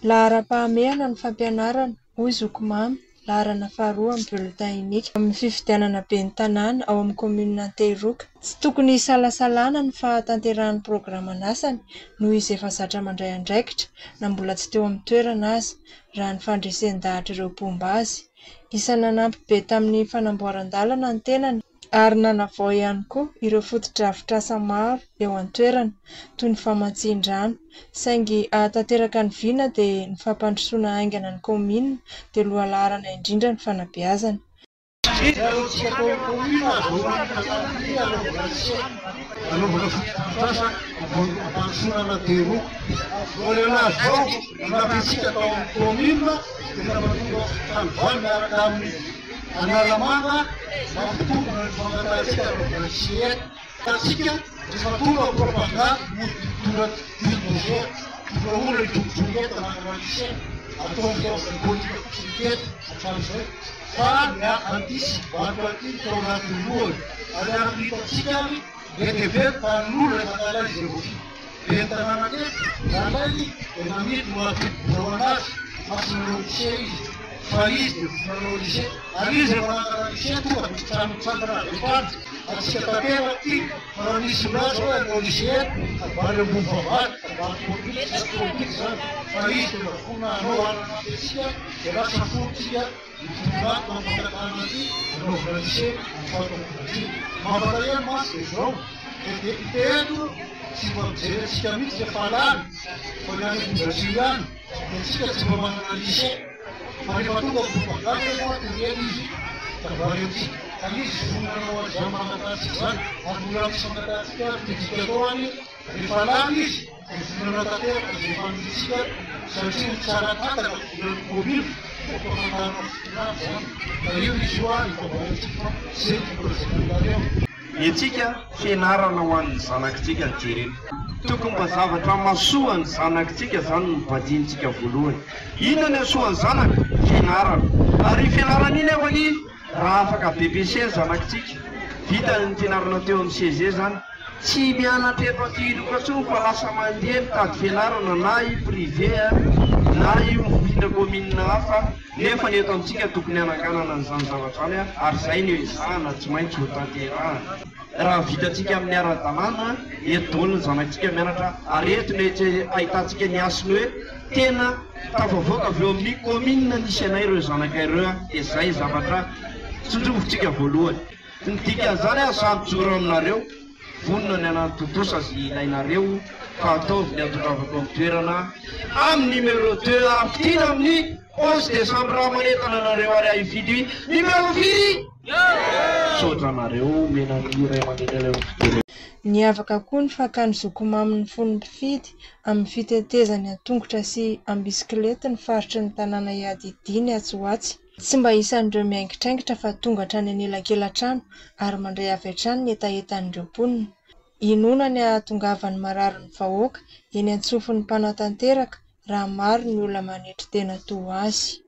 Laharam-pahamehana ny fampianarana, hoy Zoky Mamy, laharana faharoa amin'ny bulletin unique amin'ny fifidianana ben'ny tanàna ao amin'ny kaominina Antehiroka. Tsy tokony hisalasalana ny fahatanterahan'ny programan'asany noho izy efa zatra mandray andraikitra na mbola tsy teo amin'ny toerana aza, raha ny fandresen-dahatr'ireo mpomba azy. Isan'ny nanampy be tamin'ny fanamboaran-dalana ny tenany ary nanavao ihany koa ireo fotodrafitrasa maro eo an-toerana, toy ny famatsian-drano. Saingy hahatanteraka ny vina dia ny fampandrosoana haingana ny kaominina dia lohalaharana indrindra ny fanabeazana. Analamanga mampitombina ny fangatahantsika anaovana lycée antsika rehefa tonga ny propagande mody mitondra bulldozer mitondra olona hidrobidroby eto hanangana lycée atao fitaovana politika fotsiny ny teto hatramin'izay fa ny anty sy vato aty tao anatin'ny lohany ary araka ny hitantsika ary be dia be ny tanin'olona efa nalaina izay voafidy ben'ny tanàna teto nalainy dia namidy no nampidi-bola ho an'azy fa tsy nanao lycée izy fa izy dia voa nanao lycée ary izy rehefa nanana lycée tonga dia trano mitsangana avy hatrany antsika tanteraka ity fa raha nisy milaza hoe hanao lycée eto kabary ambony vavahady kabary politika tsy politika izany fa izy tena vonona hanao ary hanampy antsika dia lasa forontsika Mitondra fampahalalana ny anaovana lycée amin'ny faritra Ambohidratrimo. Mampalahelo mantsy dia izao, le député eto tsy mba mijery antsika mihitsy rehefa lany fa ny any Ambohidratrimo ihany dia antsika tsy mba manana lycée fa rehefa tonga propagande nefa tonga eto izy kabary amintsika ka izy vonona hanao an'izany fangatahantsika izany ary mbola misy fangatahantsika ary tiantsika atao any rehefa lany izy Dia volana tanteraka izay faniriantsika satria ho tsara tantana ny volan'ny commune fampahafantarana ny fitondrana izany ka io izy io ary efa mba haintsika fa izay no tokony lazaina aminareo. Ny antsika, fianarana ho an'ny zanakitsika no jerena. Tokony mba zavatra mahasoa ny zanakitsika zany no badiantsika voalohany. Inona ny hahasoa ny zanaka? Fianarana. Ary io fianarana io nefany raha afaka BEPC ny zanakitsika, vita ny fianarana teo amin'ny CEG zany, Tsy mianatra eto Antehiroka intsony fa lasa mandeha mitady fianarana na io privé na io mifindra commune hafa nefa ny eto amintsika tokony hananganana an'izany zavatra izany ary izay no ezahana tsy maintsy ho tanterahana. Raha vitantsika amin'ny ara-dalàna, eto daholo ny zanatsika mianatra ary eto no ahitantsika ny hasiny hoe tena tafavoaka avy eo amin'ny commune nisy anay ireo zanakay ireo dia izay zavatra tsinjovintsika voalohany. Ny dikan'izany aho sahy mijoro aminareo, vonona ny hanatontosa izay ilainareo fa ataovy ny hatongavako amin'ny toerana amin'ny numéro deux aho fidiana amin'ny 11 décembre manentana anareo ary aho hifidy numéro firy? Misaotra anareo omena ny ray aman-dreny anareo fidiana. Niavaka koa ny fakan'ny zoky-mamy ny fon'ny mpifidy amin'ny fitetezany an-tongotra sy am-bisikilety ny faritry ny tanàna iadidiany atsy ho atsy. Tsy mba isan'ireo miaingitraingitra fa tonga hatrany anelakelan-trano ary mandray avy hatrany ny hetahetan'ireo mponina. Inoana ny hahatongavan'ny mararin'ny vahoaka eny an-tsofin'ny mpanatanteraka raha maro ny olona manetry tena toa azy.